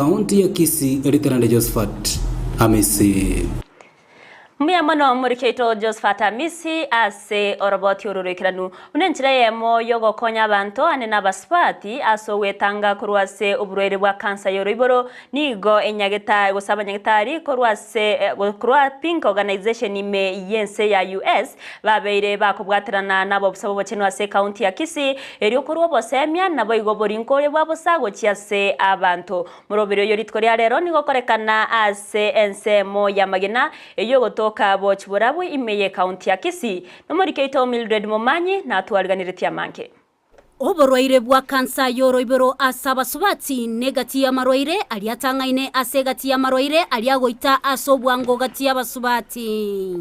Kaunti ya Kisii, Eritarande Josephat Amisi. Mbuya mono omoriki oito Josephat Amisi ase oroboti oro roikeranu buna enchera eyemo yogokonya abanto ane na abasubati ase ogwetanga korwa ase oborwaire bwa kansa y'oroiboro nigo enyageta gose abanyagetari korwa ase korwa Pink Organization ime y'ense ya US Babeire bakobwaterana nabobusa bw'obochenu ase ekaunti ya Kisii, erio korwa obosemia, naboigo oborinkoria bwa bosa gochia ase abanto. Moroberi oyo rituko ria rero nigo okorekana ase ensemo y'amagena eyio ogotoka bochi borabu ime y'ekaunti ya Kisii. Nomoriki oito Mildred Momanyi natwariganeretie amange. Oborwaire bwa kansa y'oroiboro ase abasubati negati y'amarwaire aria atang'aine ase egati y'amarwaire aria agoita ase obwango gati y'abasubati.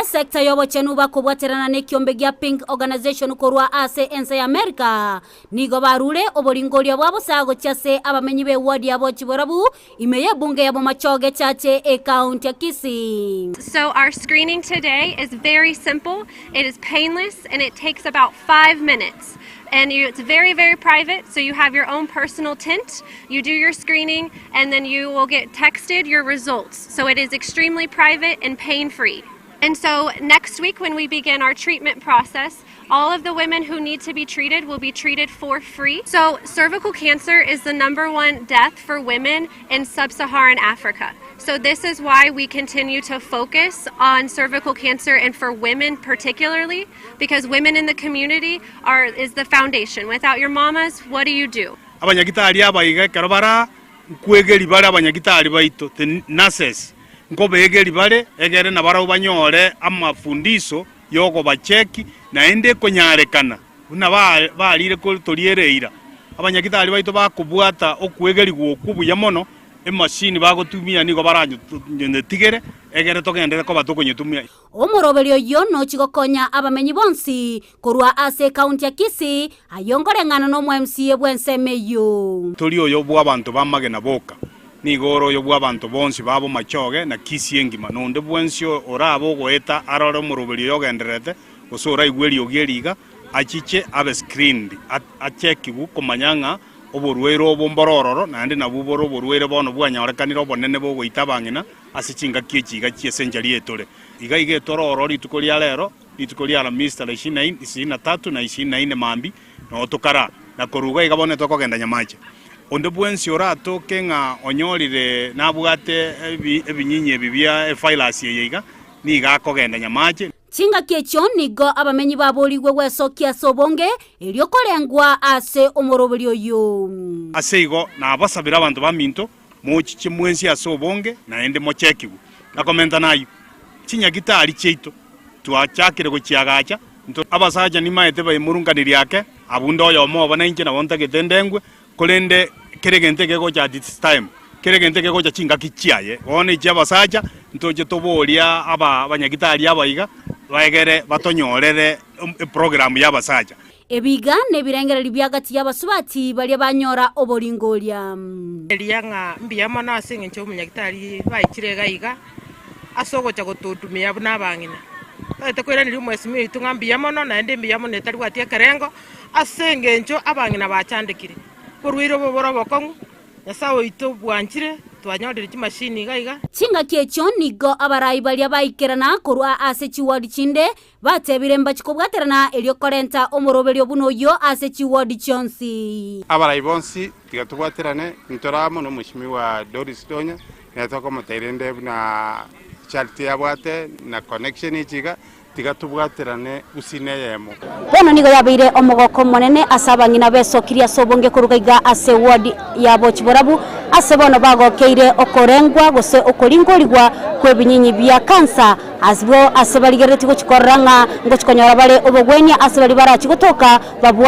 Esecta y'obochenu bakobwaterana nekiombe gia Pink Organization korwa ase ense ya America nigo barure oboringoria bwa bosa gochia ase abamenyi b'eward ya Bochiborabu ime y'ebunge ya Bomachoge Chache ekaunti ya Kisii. So our screening today is very simple, it is painless and it takes about 5 minutes and you it's very very private so you have your own personal tent, you do your screening and then you will get texted your results so it is extremely private and pain free. And so next week when we begin our treatment process all of the women who need to be treated will be treated for free. So cervical cancer is the number one death for women in sub-Saharan Africa. So this is why we continue to focus on cervical cancer and for women particularly because women in the community are is the foundation. Without your mamas, what do you do? Abanyagitari aba iga ekero bara nkwegeri bare abanyagitari baito, the nurses, nkobeegeri bare egere nabarabwo banyore amafundiso y'okobacheki, naende ekonyarekana buna barire toriera eira. Abanyagitari baito bakobwata okwegerigwa okwo buya mono, emashini bagotumia nigo baranyetigere, egere togenderere koba tokonyetumia. Omoroberi oyio nochi gokonya abamenyi bonsi korwa ase ekaunti ya Kisii, ayio nkoreng'ana nomo-MCA bw'ensemo eyio. Tori oyo bw'abanto b'amagena boka, Nigo ore oyo bw'abanto bonsi ba bomachoge na Kisii engima, na onde bwensi orabe ogoeta arore omoroberi oyo ogendererete, gose oraigwe eriogi eri iga, achiche abe screened, achekigwe komanya ng'a oborwaire obo mbore ororo, naende nabwo bore oborwaire bono bwanyorekanire obonene bogoita abang'ina ase chingaki echi iga chi'esenchari eye tore. Iga iga etore ororo rituko ria rero, rituko ria Alamisi tarehe ishirini na tatu na ishirini na ine mambia, Noo tokara, na korwa iga iga bono tokogenda nyamache. Onde bwensi oratoke ng'a onyorire nabwate ebinyinyi ebi bia evirus eye iga, nigo akogenda nyamache. Chingaki echio nigo abamenyi baborigwe gwesokia ase obonge, erio korengwa ase omoroberi oyio. Ase igo nabasabire abanto baminto, mochiche mwensi ase obonge, naende mochekigwe. Na komenta nayio, chinyagitari chiaito twachakire gochiagacha, Intwe abasacha nimaete baimurunganirie ake, abunde oyomo obo nainche nabo ntagete ndengwe, korende kera egento ekegocha at its time, kera egento ekegocha chingaki chiaye. Bono echi abasacha ntoche toboria aba abanyagitari aba iga, baegere batonyorere eprogram ya abasacha. Ebiga nebirengererio bia gati y'abasubati baria banyora oboringoria. Eria ng'a mbuya mono ase engencho y'omonyagitari baichire iga iga ase ogocha gotodumia buna abang'ina. Totagete koiraneria omwesimwa oito ng'a mbuya mono naende mbuya mono etaribwati ekerengo ase engencho abang'ina bachandekire. Oborwaire obo bore obokong'u, Nyasae oito bwanchire, twanyorire chimashini iga iga. Chingaki echio nigo abarai baria baikerana korwa ase chiwodi chinde Batebire mbachie kobwaterana erio korenta omoroberio buna oyio ase chiwodi chionsi. Abarai bonsi tiga tobwaterane, ntore amo nomweshimiwa Doris Donya, nere tokomotebia rende buna charity abwate na connection echi iga, tiga tobwaterane gusii neyemo. Bono nigo yabeire omogoko omonene ase abang'ina besokirie ase obonge koruga iga ase eward ya Bochiborabu, ase bono bagokeire okorengwa gose okoringorigwa kw'ebinyinyi bia kansa Asibwo ase barigereretie gochia korora ng'a ngochia konyora bare obogwenia ase baria barachie gotoka babwate.